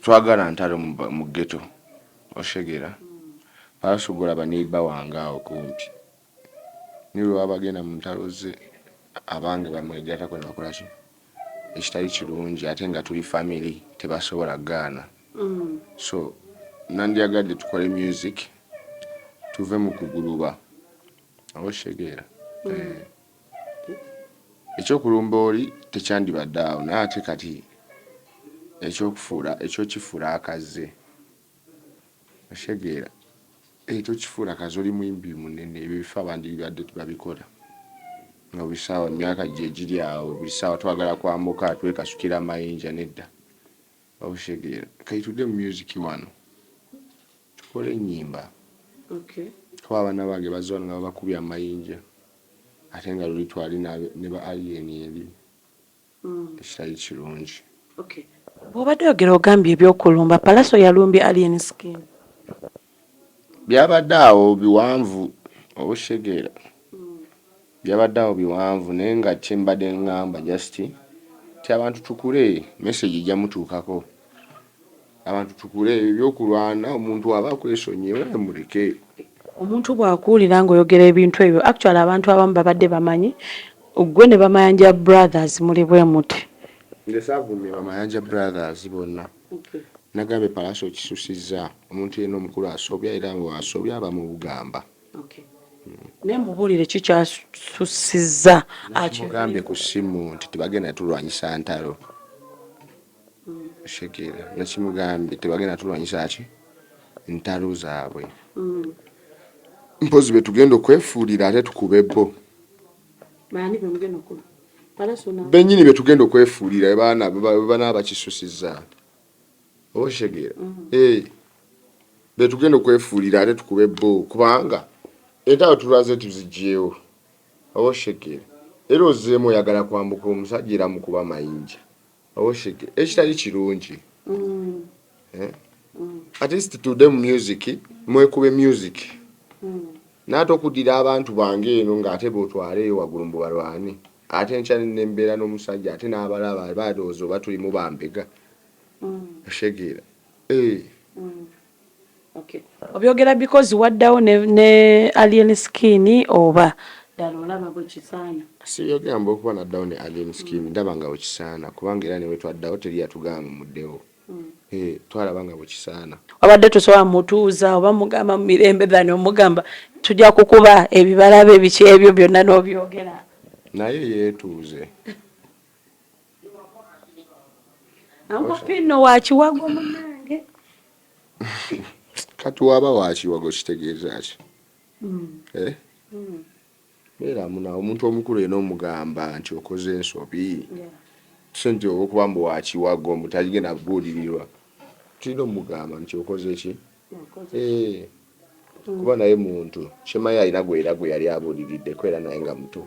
Tetwagala ntalo mu ghetto, oshegera. Pallaso golaba neighbor wange awo kumpi, naye lwe baba bagenda mu ntalo ze, abange bamwegattako ne bakola ki ekitali kirungi, ate nga tuli family, tebasobola kugaana. So nandyagadde tukole music, tuve mu kuguluba, oba okitegeera? Eh, ekyokulumba oli tekyandibadde awo, naye ate kati ekyokufuula ekyokifuula akaze, okitegeera? Eh, tokifuula kaze, oli muyimbi munene. Ebyo bifo abandi bibadde babikola nga buli ssaawa, emyaka gye giri awo, buli ssaawa twagala kwambuka, twekasukira amayinja. Nedda, okitegeera? Kati tudde mu music wano, tukole ennyimba, kuba abaana bange bazze wano nga babakubye amayinja, ate nga luli twali ne ba Alien eri, ekitali kirungi. Bw'obadde oyogera, ogambye ebyokulumba. Pallaso yalumbye Alien Skin. Byabadde awo biwanvu, oba okitegeera? Byabadde awo biwanvu, naye nga kyembadde ŋŋamba just ti abantu tukule, message ejja mutuukako. Abantu tukule, ebyo ebyokulwana, omuntu aba akwesonyiwe, muleke. Omuntu bw'akuwulira ng'oyogera ebintu ebyo, actually abantu abamu babadde bamanyi gwe ne Bamayanja Brothers muli bwe muti. Nze saavumye Bamayanja Brothers bonna. Nagambye Pallaso okisusizza. Omuntu yenna omukulu asobya, era bw'asobya aba mubugamba. Naye mubuulire kikyasussizza. Mugambye ku ssimu nti tebagenda tulwanyisa ntalo. Shekera nakimugambye, tebagenda tulwanyisa ki ntalo zaabwe, mpozi betugenda okwefuulira ate tukube bo. Baani bemugenda okuba? Pallaso na Bennyini betugenda okwefuulira banaaba bakisusizza, oba okitegeera? Eh, betugenda okwefuulira ate tukube bo, kubanga entalo tulwaze tuzigyewo, oba okitegeera? Era ozzeemu oyagala kwambuka omusajja, era mukuba amayinja, oba okitegeera? Ekitali kirungi. Eh? At least tudde mu music, mwekube music, naate okuddira abantu bange eno ng'ate bwotwaleeyo waggulu mbu balwane, ate enkya nembeera n'omusajja ate n'abalaba balowooza oba tulimu bambega, okitegeera? Eh. Obyogera because waddawo ne Alien Skin, oba ddala olaba bwe kisaana? Sibyogera mbu okuba naddawo ne Alien Skin, ndaba nga bwekisaana, kubanga era newe twaddawo teri yatugamba muddewo. Eh, twalaba nga bwekisaana. Wabadde tosobola mutuuza oba mugamba mu mirembe than omugamba tujja kukuba ebibalabe biki, ebyo byonna n'obyogera? Naye yeetuuze. Uncle nno wakiwago munnange. Kati waba wakiwago kitegeeza ki? Eh? Beeramu nawe, omuntu omukulu ena omugamba nti okoze ensobi, so nti olwokuba mbu wakiwago mbu tagenda kubuulirirwa. Tulina omugamba nti okoze ki? Eh, kuba naye muntu, kyemanyi alina gwe era gwe yali abuuliriddeko era naye nga muto.